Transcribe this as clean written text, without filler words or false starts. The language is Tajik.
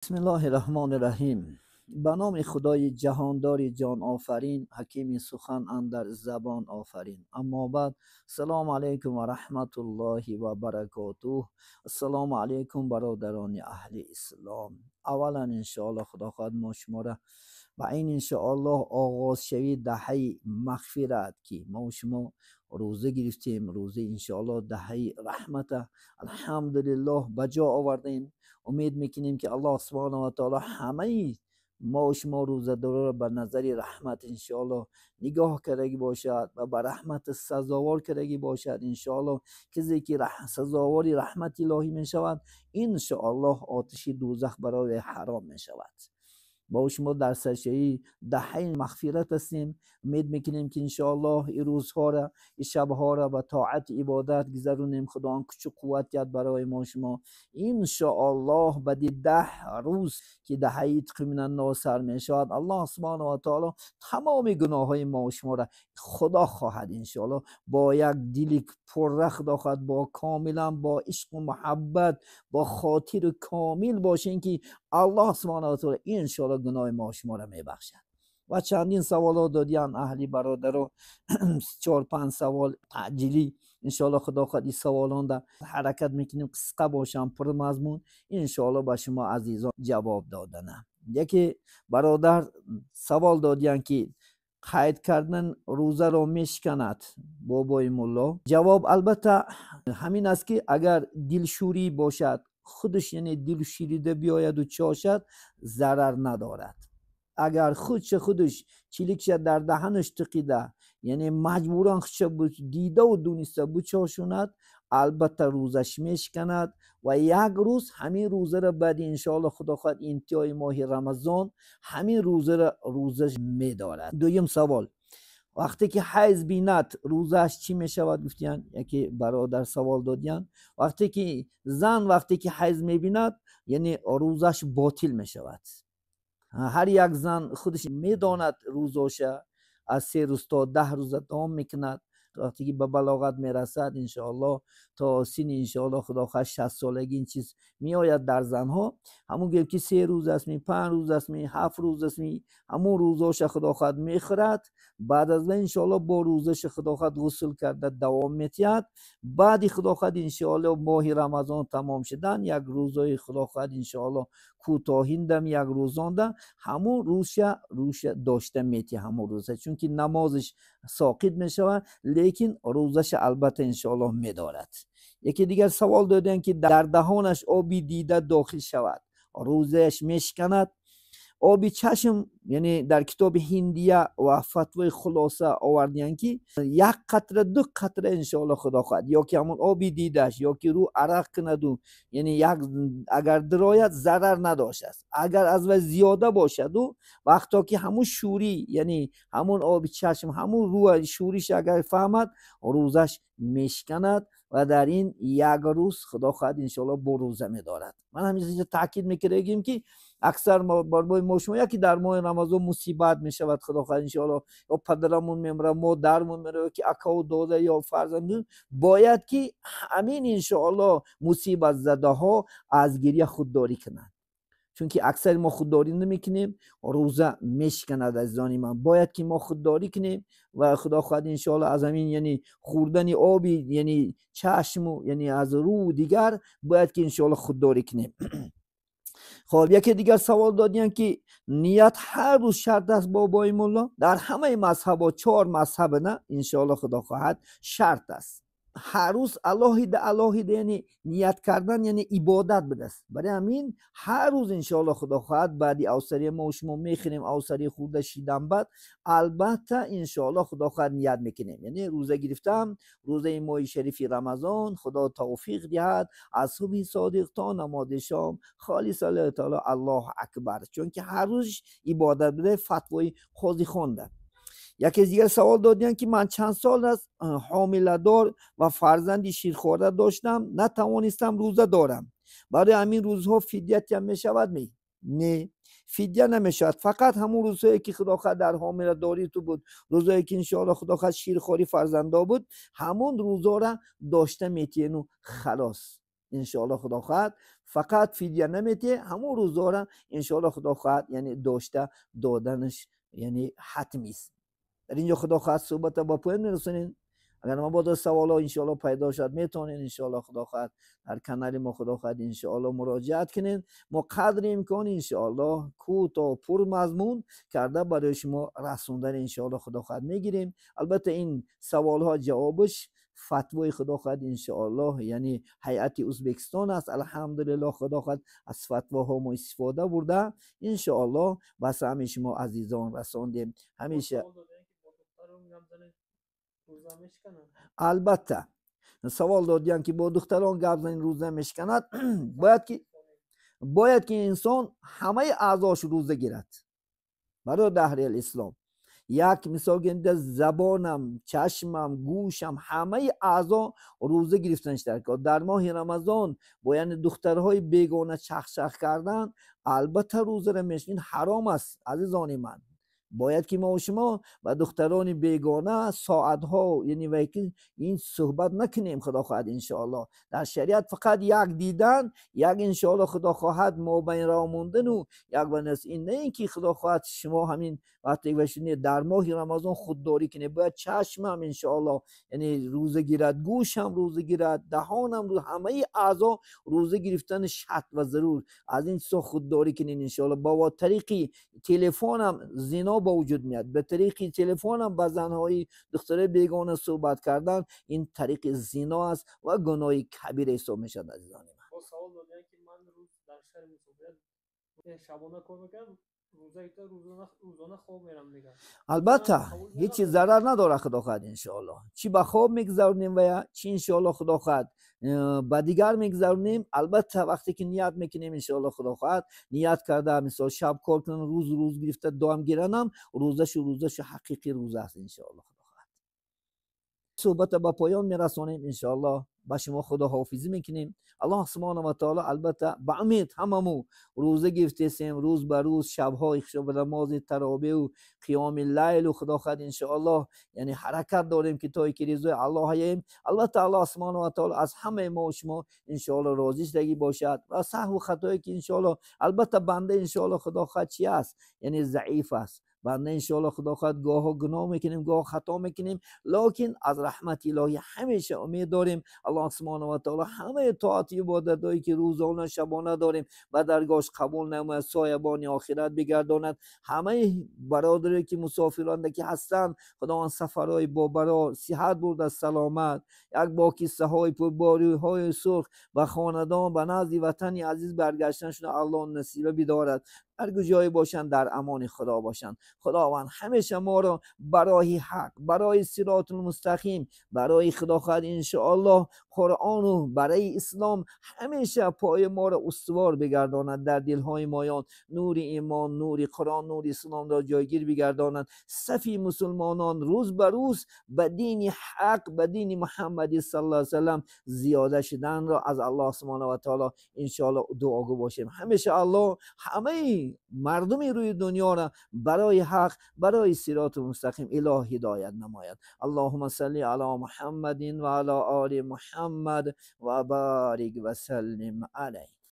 Бисмиллоҳи раҳмони раҳим. Ба номи Худои ҷаҳондори ҷонофарин, ҳакими сухан андар забон офарин. Аммо баъд, ассалому алайкум ва раҳматуллоҳи ва баракотуҳ. Ассалому алайкум, бародарони аҳли ислом. Аввалан, иншоаллоҳ, Худо хоҳад, мо шуморо ба ин, иншоаллоҳ, оғозшавии даҳаи мағфират, ки мо шумо рӯза гирифтем, рӯзаи, иншоаллоҳ, даҳаи раҳмата, алҳамдулиллоҳ, ба ҷо овардем. Умед мекунем, ки Аллоҳ субҳонаҳу ва таоло ҳамаи мо шумо рӯзадорро ба назари раҳмат, иншоаллоҳ, нигоҳ кардагӣ бошад ва ба раҳмат сазовор кардагӣ бошад. Иншоаллоҳ, касе ки сазовори раҳмати илоҳӣ мешавад, иншоаллоҳ, оташи дӯзах барои ҳаром мешавад. Бо шумо дар саршавии даҳаи мағфират ҳастем. Умед мекунем, ки, иншоаллоҳ, ин рӯзҳоро, ин шабҳоро ба тоати ибодат гузаронем. Худованд кӯчу қувват диҳад барои мо шумо. Иншоаллоҳ, баъди 10 рӯз, ки даҳаи итқи минаннор сар мешавад, Аллоҳ субҳонаҳу ва таоло тамоми гуноҳҳои мо шуморо, Худо хоҳад, иншоаллоҳ, бо як дили пурра, Худо хоҳад, бо комилан бо ишқу муҳаббат, бо хотири комил бошем, ки Аллоҳ субҳонаҳу ва таоло, иншоаллоҳ, гуноҳи мо шуморо мебахшад. Ва чандин саволҳо додиян аҳли бародаро, чор панҷ савол таъҷилӣ. Иншоаллоҳ, Худо хоҳад, ин саволонда ҳаракат мекунем, қисқа бошам, пурмазмун, иншоаллоҳ, ба шумо азизон ҷавоб додана. Яке бародар савол додиян, ки қайд кардан рӯзаро мешиканад, бобои мулло? Ҷавоб, албатта, ҳамин аст, ки агар дилшӯрӣ бошад, худаш, яъне дилшӯрида биёяду чошад, зарар надорад. Агар худша худаш чиликша дар даҳанаш тиқида, яъне маҷбуран худша дидаву дуниста бучошонад, албатта, рӯзаш мешиканад ва як рӯз ҳамин рӯзаро баъди, иншоалло, Худо хоҳад, интиҳои моҳи Рамазон ҳамин рӯзаро рӯзаш медорад. Дуюм савол: вақте ки ҳайз бинад, рӯзааш чӣ мешавад, гуфтиян. Яке бародар савол додиян. Вақте ки зан, вақте ки ҳайз мебинад, яъне рӯзаш ботил мешавад. Ҳар як зан худаш медонад, рӯзоша аз 3 рӯз то 10 рӯза давом мекунад. Вақте ки ба балоғат мерасад, иншоаллоҳ, то синни, иншоаллоҳ, Худо хоҳад, 60 солагӣ ин чиз меояд дар занҳо. Ҳамун гӯем, ки 3 рӯз аст ми, 5 рӯз аст ми, 7 рӯз аст ми, ҳамун рӯзоша, Худо хоҳад, мехӯрад. Баъд аз вай, иншоаллоҳ, бо рӯзаша, Худо хоҳад, ғусл карда давом метиҳад. Баъди, Худо хоҳад, иншоаллоҳ, моҳи Рамазон тамом шудан, як рӯзои, Худо хоҳад, иншоаллоҳ, кӯтоҳиндам, як рӯзонда ҳамун рӯзша рӯза дошта метиҳ ҳамун рӯза, чунки намозиш соқит мешавад, лекин рӯзаша, албатта, иншоаллоҳ, медорад. Яке дигар савол доданд, ки дар даҳонаш оби дида дохил шавад, рӯзааш мешиканад? Оби чашм, яъне дар китоби Ҳиндия ва фатвои Хулоса овардиянд, ки як қатра, ду қатра, иншоалло, Худо хоҳад, ё ки ҳамон оби дидаш, ё ки рӯ арақ кунаду, яъне як агар дирояд, зарар надоштааст. Агар аз вай зиёда бошаду, вақто ки ҳамун шӯрӣ, яъне ҳамун оби чашм, ҳамун рӯ шӯриш агар фаҳмад, рӯзаш мешиканад ва дар ин як рӯз, Худо хоҳад, иншоалло, бо рӯза медорад. Ман ҳамин таъкид мекардагим, ки аксар барои мо шумо яке дар моҳи Рамазон мусибат мешавад, Худо хоҳад, иншоалло, ё падарамон мемирад, модармон мемирад, ё ки акаву дода ё фарзанд. Бояд ки ҳамин, иншоалло, мусибатзадаҳо аз гиря худдорӣ кунанд, чунки аксари мо худдорӣ намекунем, рӯза мешиканад. Азизони ман, бояд ки мо худдорӣ кунем ва, Худо хоҳад, иншоалло, аз ҳамин, яъне хӯрдани оби, яъне чашму, яъне аз рӯ дигар, бояд ки, иншоалло, худдорӣ кунем. Хоб, яке дигар савол додиянд, ки ният ҳар рӯз шарт аст, бобои мулло? Дар ҳамаи мазҳабо, чор мазҳаба на, иншоалло, Худо хоҳад, шарт аст ҳар рӯз алоҳида алоҳида, яъне ният кардан, яъне ибодат будааст. Барои ҳамин ҳар рӯз, иншоалло, Худо хоҳад, баъди авсария мо шумо мехӯрем, авсари хӯрда шидан баъд, албатта, иншоалло, Худо хоҳад, ният мекунем, яъне рӯза гирифтам, рӯзаи моҳи шарифи Рамазон, Худо тавфиқ диҳад, аз субҳи содиқ то намози шом, холис аллоҳи таоло, Аллоҳу акбар, чунки ҳар рӯз ибодат буда, фатвои қозӣ хонда. Яке дигар савол додиянд, ки ман чанд сол аст ҳомиладор ва фарзанди ширхора доштам, натавонистам рӯза дорам. Барои ҳамин рӯзҳо фидятиям мешавад ми? Не, фидя намешавад. Фақат ҳамун рӯзҳое ки, Худо хоҳад, дар ҳомиладорӣ ту буд, рӯзҳое ки, иншоалло, Худо хоҳад, ширхорӣ фарзандо буд, ҳамон рӯзҳоро дошта метиҳену халос. иншоаллоҳ худо хоҳад фақат фидя наметиҳ, ҳамон рӯзора иншоаллоҳ худо хоҳад яъне дошта доданаш яъне ҳатмист. Дар инҷо худо хоҳад суҳбата ба поён мерасонем. Агар мабодо саволҳо иншоаллоҳ пайдо шуд, метавонед иншоаллоҳ худо хоҳад дар канали мо худо хоҳад иншоаллоҳ муроҷиат кунед. Мо қадри имкон иншоаллоҳ кӯтоҳ пурмазмун карда барои шумо расондан иншоаллоҳ худо хоҳад мегирем. Албатта ин саволҳо ҷавобаш фатвои худо хоҳад иншоаллоҳ яъне ҳайати Ӯзбекистон аст. Алҳамдулиллоҳ худо хоҳад аз фатвоҳо мо истифода бурда иншоаллоҳ ба саҳми шумо азизон расондем. Ҳамеша албатта савол додиян ки бо духтарон гап занед рӯза мешиканад. Бояд ки инсон ҳамаи аъзош рӯза гирад барои даҳри ислом. Як мисол гирифта забонам, чашмам, гӯшам, ҳамаи аъзо рӯза гирифтанш дар кор. Дар моҳи Рамазон бо яъне духтарҳои бегона чахчах кардан албатта рӯзаро мешикан, ҳаром аст азизони ман. Бояд ки мо шумо ба духтарони бегона соатҳо яъне вайки ин суҳбат накунем худо хоҳад иншоаллоҳ. Дар шариат фақат як дидан, як иншоаллоҳ худо хоҳад мобайн роҳ мондану як банас ин не ин ки худо хоҳад шумо ҳамин вақте вашуне дар моҳи Рамазон худдорӣ кунед. Бояд чашмам иншоаллоҳ яъне рӯза гирад, гӯшам рӯза гирад, даҳонам, ҳамаи аъзо рӯза гирифтани шарт ва зарур. Аз ин чизҳо худдорӣ кунед иншоаллоҳ. Бо тариқи телефонам зино ба вуҷуд меяд, ба тариқи телефонам ба занҳои духтарои бегона суҳбат кардан ин тариқи зино аст ва гуноҳи кабира ҳисоб мешавад азизони ман. Боз савол додем ки ман рӯз дар шаҳри мусофират шабона кор мекунам, рӯзона хоб мерам дигар. Албатта ҳеҷ чиз зарар надорад худо хоҳад иншоаллоҳ. Чӣ ба хоб мегузаронем ва чӣ иншоаллоҳ худо хоҳад ба дигар мегузаронем. Албатта вақте ки ният мекунем иншоаллоҳ худо хоҳад ният карда мисол шаб кор кунам, рӯз рӯз гирифта дом гиранам, рӯзашу ҳақиқӣ рӯза аст иншоаллоҳ худо хоҳад. Суҳбата ба поён мерасонем иншоаллоҳ. Ба шумо худоҳофизӣ мекунем. Аллоҳ субҳонаҳу ва таоло албатта ба умед ҳамаму рӯза гирифтесем, рӯз ба рӯз шабҳои ба намози таровеҳу қиёми лайлу худо хоҳад иншоаллоҳ яъне ҳаракат дорем ки то ки ризои Аллоҳ ҳаем. Албатта Аллоҳ субҳонаҳу ва таоло аз ҳамаи мо шумо иншоаллоҳ розӣ шудагӣ бошад ва саҳву хатое ки иншоаллоҳ албатта банда иншоаллоҳ худо хоҳад чи аст, яъне заиф аст. Банда иншоаллоҳ худо хоҳад гоҳо гуноҳ мекунем, гоҳо хато мекунем, лекин аз раҳмати илоҳӣ ҳамеша умед дорем. Аллоҳ субҳонаҳу ва таоло ҳамаи тоати ибодатҳое ки рӯзона шабона дорем ба даргоҳаш қабул намояд, соябони охират бигардонад. Ҳамаи бародаре ки мусофиронда ки ҳастанд, худованд сафарҳои бобаро сиҳат бурда саломат, як бо киссаҳои пурбориҳои сурх ба хонадон ба назди ватани азиз баргаштаншон Аллоҳ насиба бидорад. Ҳар куҷое бошанд дар амони Худо бошанд. Худованд ҳамеша моро барои ҳақ, барои сиротул мустақим, барои худо хоҳад иншоаллоҳ Қуръону барои ислом ҳамеша пои моро устувор бигардонад. Дар дилҳои моён нури имон, нури Қуръон, нури исломро ҷойгир бигардонад. Сафи мусулмонон рӯз ба рӯз ба дини ҳақ, ба дини Муҳаммади саллаллоҳу алайҳи васаллам зиёда шуданро аз Аллоҳ субҳонаҳу ва таоло иншоаллоҳ дуогӯ бошем. Ҳамеша Аллоҳ ҳамаи мардуми рӯи дунёро барои ҳақ, барои сироти мустақим илоҳ ҳидоят намояд. Аллоҳумма салли ало Муҳаммадин ва ало оли Муҳаммад ва барик ва саллим алайҳ.